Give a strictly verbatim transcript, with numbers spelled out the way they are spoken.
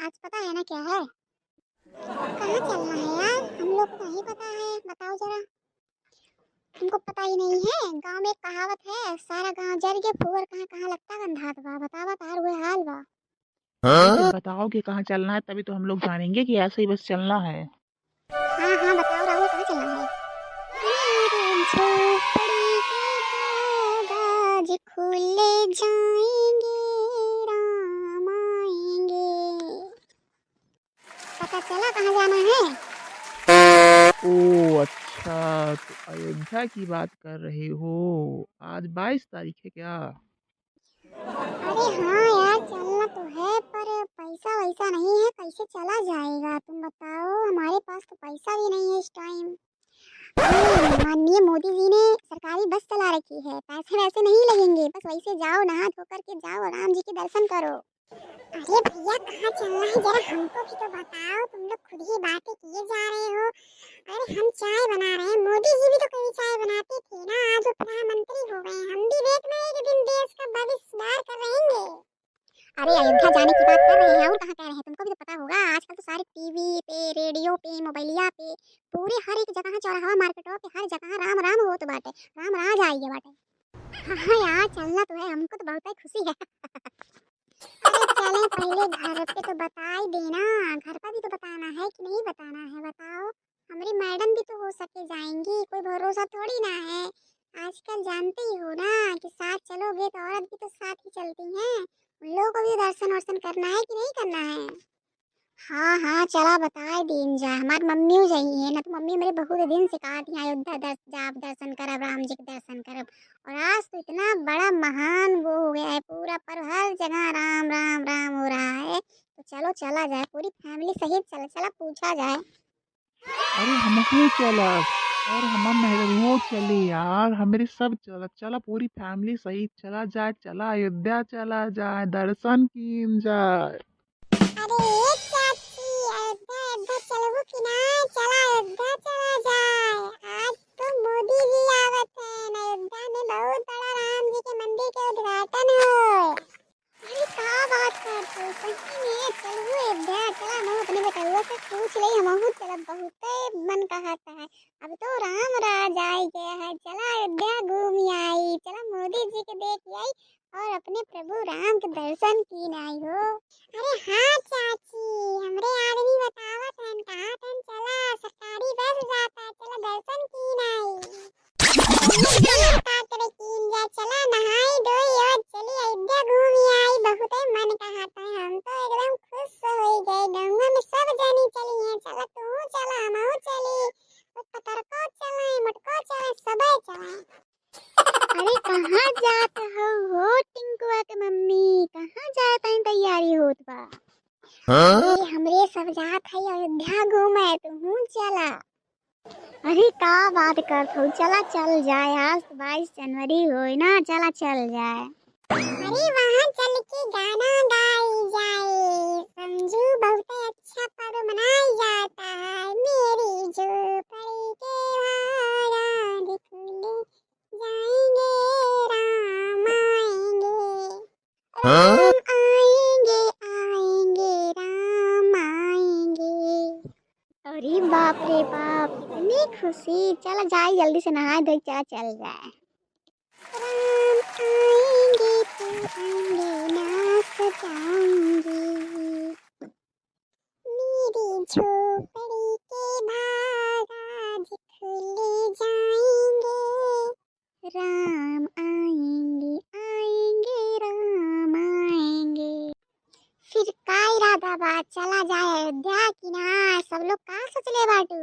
आज पता है ना क्या है? कहाँ चलना है यार, हम लोग को नहीं पता है, बताओ जरा। तुमको पता ही नहीं है, गांव में एक कहावत है, सारा गांव जर के फुहर कहाँ कहाँ लत्ता गंधात बा। बतावा, तार हुए हाल बा। हाँ? जब बताओगे कहाँ चलना है, तभी तो हम लोग जानेंगे कि ऐसे ही बस चलना है। हाँ हाँ, बताओ राहुल, कहाँ चलना है? मेरी झोपड़ी के बाग आज खुले जाएंगे, राम आएंगे। पता चला कहाँ जाना है? ओ अच्छा, तो अयोध्या की बात कर रहे हो। आज बाईस तारीख है क्या? अरे हाँ यार, चलना तो है, पर पैसा वैसा नहीं है, कैसे चला जाएगा? तुम बताओ, हमारे पास तो पैसा भी नहीं है इस टाइम। अरे, माननीय मोदी जी ने सरकारी बस चला रखी है, पैसे वैसे नहीं लगेंगे, बस वैसे जाओ, नहा धो करके जाओ, राम जी के दर्शन करो। अरे भैया, कहाँ चलना है, जरा हमको भी तो बताओ, तुम लोग खुद ही बातें किए जा रहे हो। अरे, हम चाय बना रहे हैं, मोदी जी भी तो कभी चाय बनाते थे ना, आज वो प्रधानमंत्री हो गए, हम भी देख में एक दिन देश का भविष्य सुधार कर रहेंगे। अरे, अयोध्या जाने की बात कर रहे हैं, और कहाँ कह रहे हैं, तुमको भी तो पता होगा, आजकल तो सारे टीवी पे, रेडियो पे, मोबाइलिया पे, पूरे हर एक जगह, चौराहा, मार्केटवा पे, हर जगह राम राम होत बाटे, राम राज आइगे बाटे। हाँ हाँ यार, चलना तो है, हमको तो बहुत ही खुशी है। अरे चलें, पहले घर पे तो बता ही देना, घर का भी तो बताना है कि नहीं बताना है, बताओ। हमारी मैडम भी तो हो सके जाएंगी, कोई भरोसा थोड़ी ना है। आजकल जानते ही हो ना कि साथ चलोगे तो औरत भी तो साथ ही चलती हैं, उन लोगों को भी दर्शन वर्शन करना है कि नहीं करना है? हाँ हाँ, चला बताए दीन जा, हमार मम्मी हो जाई है ना, तो मम्मी मेरे बहुत दिन से कहा थी अयोध्या दर्श जाब, दर्शन करब, राम जी के दर्शन करब। और आज तो इतना बड़ा महान वो हो गया है, पूरा पर हर जगह राम राम राम हो रहा है। तो चलो चला जाए, पूरी फैमिली सहित चला, चला पूछा जाए। अरे हमहू चला, और हमार मेहररुओ चली यार, हमरे सब चला, चला पूरी फैमिली सहित चला जाए, चला अयोध्या चला जाए, दर्शन कीन जाए। अरे ए चाची, अयोध्या, अयोध्या चलबू कि ना? चला अयोध्या चला जाए। आज तो मोदी जी आवत हैं, अयोध्या में बहुत बड़ा राम जी के मंदिर के उद्घाटन हो। अरे का बात करत हो, सही में चलबू अयोध्या? चला, हम अपने बेटउआ से पूछ ले, हमहू चलब, बहुते मन कहत है। अब तो राम राज आइगे है, चला अयोध्या घूम आई, चला मोदी जी के देख आई। और अपने प्रभु राम के दर्शन कीन आई हो। अरे हाँ चाची, हमरे आदमी बतावत हन, कहत हन चला, सरकारी बस जाता, चला दर्शन कीन आई। का करे कीन जा, चला नहाई धोई और चली अयोध्या घूमी आई, बहुते मन कहत है, हम तो एकदम खुश हो गए, गौवा में सब जनी चली हैं, चला तू चला, हमहू चली, पतरको चले, मोटको चले, सबे चले। अरे कहाँ जात हऊ हो टिंकुआ के मम्मी, कहाँ जात हई, तैयारी होत बा? हाँ? अरे हमरे सब जात हई अयोध्या घूमे, तुहूँ चला। अरे का बात करत हऊ, चला चल जाए, आज तो बाईस जनवरी होई ना, चला चल जाए। अरे वहाँ चल के गाना गाई जाए, समझू बहुत अच्छा पर्व मनाया जाता है। मेरी झोपड़ी के बाग आज खुले जाएंगे, राम आएंगे। हाँ? राम आएंगे, आएंगे, राम आएंगे। अरे बाप रे बाप, इतनी खुशी। चला जाए, जल्दी से नहाए धोए, चला चल जाए। राम आएंगे तो अंगना सजाएंगे। मेरी झोपड़ी के बाग आज खुले जाएंगे। राम आएंगे, आएंगे, राम आएंगे। फिर का इरादा बा, चला जाए अयोध्या कि ना? सब लोग का सोचले बाटू?